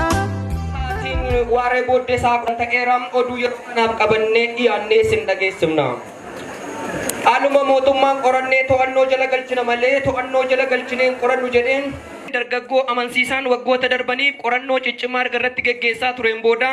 Sa'aatiin waaree booddee sa'a 10 ta'eera oduu yeroo kanaaf qabannee dhiyaannee isin dhageessifna. Haaluma mootummaan qorannee to'annoo jala galchina malee to'annoo jala galchinee hin qorannu jedheen dargaggoo amansiisaan waggoota darbaniif qorannoo ciccimaa erga irratti geggeessaa tureen booda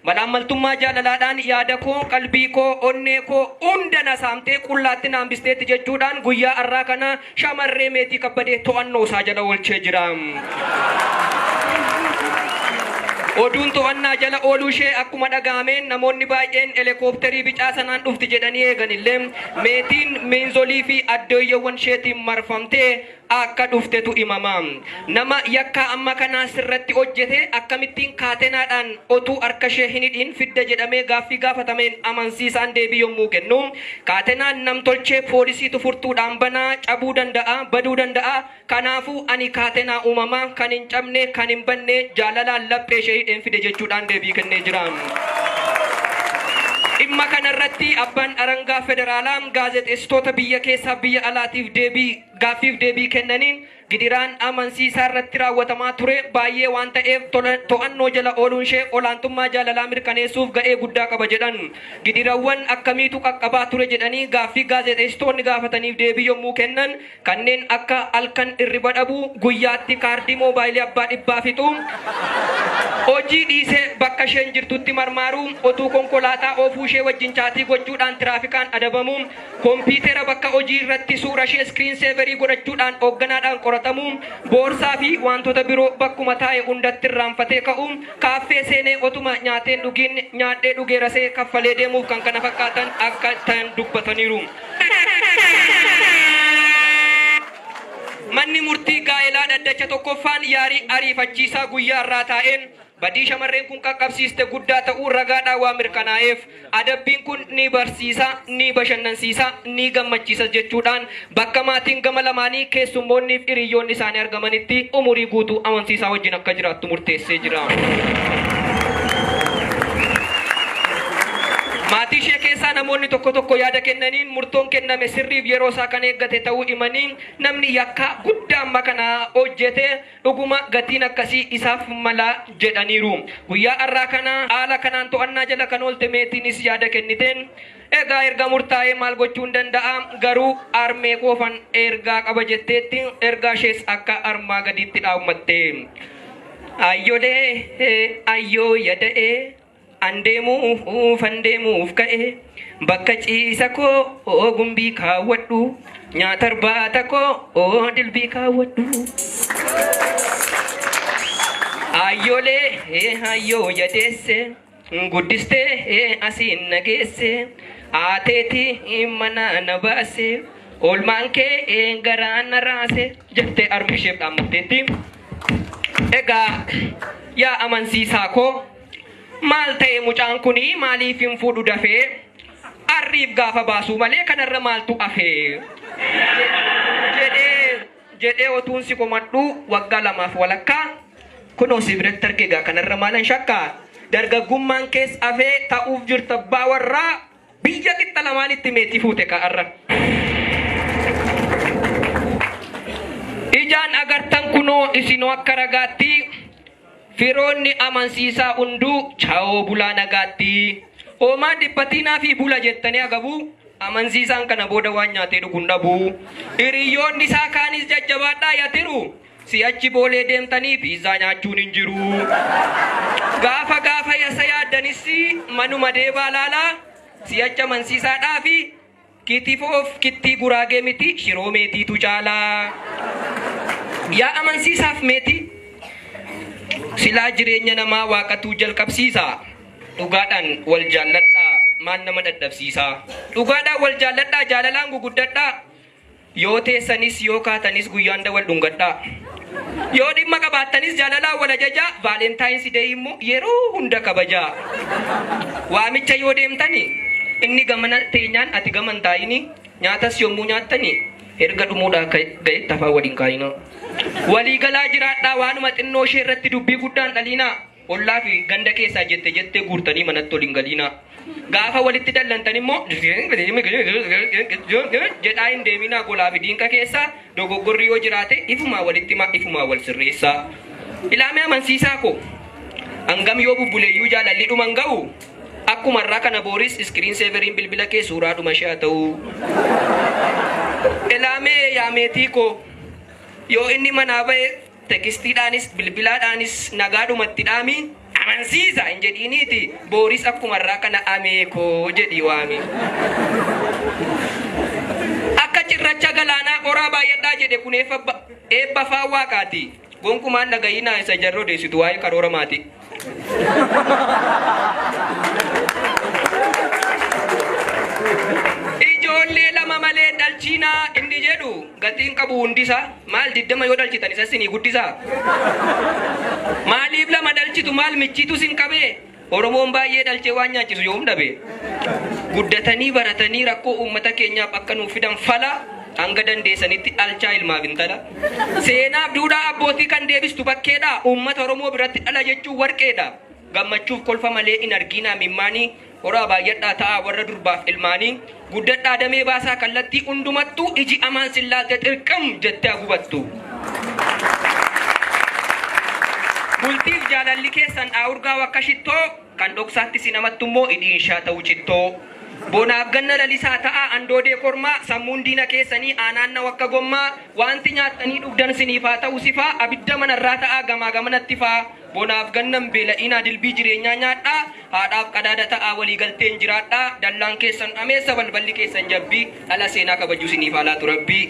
malaammaltummaa jaalalaadhaan yaada koo, qalbii koo, onnee koo hunda na saamtee qullaatti na hambisteetti jechuudhaan guyyaa har'aa kana Shamarree Meetii Kabbadee to'annoo isaa jala oolchee jira. Oduun to'annaa jala ooluu ishee akkuma dhaga'ameen namoonni baay'een elekoopterii bicaa sanaan dhufti jedhanii eeganillee Meetiin miinzolii fi addooyyewwan isheetiin marfamtee akka dhuftetu himama. Nama yakkaa amma kanaa sirratti hojjete akkamittiin kaatenaadhaan otuu harka ishee hin hidhiin fidda jedhamee gaaffii gaafatameen amansiisaan deebii yommuu kennu, Kaatenaan namtolchee poolisiitu furtuudhaan bana, cabuu danda'a, baduu danda'a. Kanaafuu ani kaatenaa uumamaa kan hin cabne, kan hin badne jaalalaan laphee ishee hidheen fide jechuudhaan deebii kennee jira. Dhimma kanarratti abbaan alangaa federaalaa gaazexeessitoota biyya keessaa biyya alaatiif deebii gaaffiif deebii kennaniin gidiraan amansiisaa irratti raawwatamaa ture baay'ee waan ta'eef to'annoo jala ooluun ishee olaantummaa jaalalaa mirkaneessuuf ga'ee guddaa qaba jedhan. Gidirawwan akkamiitu qaqqabaa ture jedhanii gaaffii gaazexeessitoonni gaafataniif deebii yommuu kennan kanneen akka halkan irriba dhabuu, guyyaatti kaardii moobaayilii abbaa dhibbaa fixuu, hojii dhiisee bakka isheen jirtutti marmaaruu, otuu konkolaataa oofuu ishee wajjin chaatii gochuudhaan tiraafikaan adabamuu, Kompiitera bakka hojii irratti suura ishee screen saver godhachuudhaan hoogganaadhaan qoratamuu, boorsaa fi waantota biroo bakkuma taa'e hundatti irraanfatee ka'uu, kaaffee seenee otuma nyaatee hin dhugiin nyaadhee dhugeerasee kaffalee deemuuf kkf akka ta'an dubbataniiru. Manni murtii gaa'elaa dhaddacha 1ffaan yaarii ariifachiisaa guyyaa har'aa taa'een Badii shamarreen kun qaqqabsiiste guddaa ta'uu ragaadhaan waan mirkanaa'eef adabbiin kun ni barsiisa, ni bashannansiisa, ni gammachiisas jechuudhaan bakka maatiin gama lamaanii, keessummoonniif hiriyyoonni isaanii argamanitti umurii guutuu amansiisaa wajjin akka jiraattu murteessee jira. Maatii ishee keessaa namoonni tokko tokko yaada kennaniin murtoon kenname sirriif yeroo isaa kan eeggate ta'uu himanii namni yakka guddaa amma kana hojjete Dhuguma gatiin akkasii isaaf mala jedhaniiru. Guyyaa har'aa kana haala kanaan to'annaa jala kan oolte Meetiinis yaada kenniteen, Egaa erga murtaa'ee maal gochuun danda'a, garuu harmee koofan ergaa qaba jetteetti. Ergaa ishees akka armaa gadiitti dhaammatte. Aayyolee ayyoo yada'ee An deemuufan deemuuf ka'e bakka ciisa koo gumbii kaawwadhu nyaata irbaata koo dilbii kaawwadhu. Ayyoolee ayyoo yadeesse guddistee asiin na geesse aateetii mana na baase oolmaan kee garaa na raase jettee harmi isheef dhaammatteetti. Egaa yaa amansiisaa koo Maal ta'e mucaan kuni maaliif hin fuudhu dafee? Arriif gaafa baasuu malee kanarra maaltu afee? Jedhee jedhee otuun si komadhuu waggaa lamaaf walakkaa kunoo si biratti arge egaa kanarra maalan shakkaa? Dargaggummaan kees afee ta'uuf jirta abbaa warraa biyya qixxa lamaanitti meetii fuute kaa arra. Ijaan agartan kunoo isinoo akka ragaatti Firoonni amansiisaa hunduu chaawoo bulaa nagaatti. Hoomaa dhiphatiinaa fi bula jettanii agabuu amansiisaan kana booda waan nyaatee dhugu hin dhabu. Hiriyyoonni isaa kaanis jajjabaadhaa yatiru. Si'achi boolee deemtanii piizzaa nyaachuun hin jiru. Gaafa gaafa yasa yaaddanis manuma deebaa laalaa si'achi amansiisaadhaa fi Kitifoof kittii guraagee miti shiroo meetiitu caala. Yaa amansiisaaf meetii silaa jireenya namaa waaqatuu jalqabsiisa. Dhugaadhaan wal jaalladhaa maal nama dadhabsiisa. Dhugaadhaan wal jaalladhaa jaalalaan guguddadhaa. Yoo teessanis yoo kaatanis guyyaa hunda wal dhungadhaa. Yoo dhimma qabaattanis jaalalaan wal ajajaa, Valentine's Day immoo yeroo hunda kabajaa. Waamicha yoo deemtani inni gamana teenyaan ati gama hin taa'ini, nyaatas yommuu nyaattani erga dhumuudhaa ga'etti afaan wal hin kaa'inaa. Walii galaa jiraadhaa waanuma xinnoo ishee irratti dubbii guddaa hin dhaliinaa. Ollaa fi ganda keessaa jette jettee guurtanii manatti ol hin galiinaa. Gaafa walitti dallantan immoo jedhaa hin deeminaa golaa fi diinqa keessa. Dogoggorri yoo jiraate ifumaa walitti himaa, ifumaa wal sirreessaa. Ilaamee amansiisaa koo, hangam yoo bubbuleyyuu jaalalli dhuma hin ga'u. Akkuma har'aa kana booris iskiriin seeveriin bilbila kee suuraadhuma ishee haa ta'u. Ilaamee yaa meetii koo, yoo inni manaa ba'e tekistiidhaanis bilbilaadhaanis nagaadhuma itti dhaami. Amansiisa hin jedhiiniiti booris akkuma har'aa kana amee koo jedhii waami. Akka cirracha galaanaa horaa baay'adhaa jedhe kun eebba afaan waaqaati. Gonkumaan dhaga'iinaa isa jarri odeessitu waa'ee karoora maatii. Ijoollee lama malee hin dhalchiinaa inni jedhu gatiin qabu hundisaa. Maal 20 yoo dhalchitan isa sinii guddisaa? Maaliif lama dhalchitu, maal michiitu sin qabee? Oromoon baay'ee dhalchee waan nyaachisu yoom dhabe? Guddatanii baratanii rakkoo uummata keenyaaf akka nuuf fidan fala, hanga dandeessanitti dhalchaa ilmaaf intala. Seenaaf duudhaa abbootii kan deebistu bakkeedha. Uummata Oromoo biratti dhala jechuun warqeedha. Gammachuuf kolfa malee hin argiinaa mimmaanii. Horaa baay'adhaa ta'aa warra durbaaf ilmaanii. Guddadhaa damee baasaa kallattii hundumattuu, iji amaan sin laalte xirqim jettee haa gubattu. Bultiif jaalalli keessan haa urgaa'u akka shittoo, kan dhoksaatti sin hamattu immoo hidhiin ishaa ta'u cittoo. Bonaaf ganna lalisaa ta'aa andoodee kormaa, sammuun diina keessanii haa naanna'u akka gommaa, waanti nyaattanii dhugdan siniif haa ta'u sifaa, abidda manarraa ta'aa gamaa gamanatti ifaa. Bonaaf ganna hin beela'inaa dilbii jireenyaa nyaadhaa, haadhaaf qadaada ta'aa walii galteen jiraadhaa, dallaan keessan dhameessa balballi keessan jabbii, dhala seenaa kabaju isiniif haa laatu Rabbii.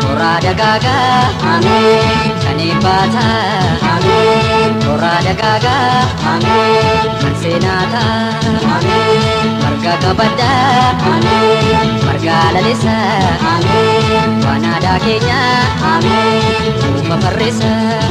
Horaa dagaagaa, kan eebbaataa. Horaa dagaagaa, kan seenaataa. Marga kabaddaa, marga lalisaa, waan aadaa keenyaa nuufa farrisaa.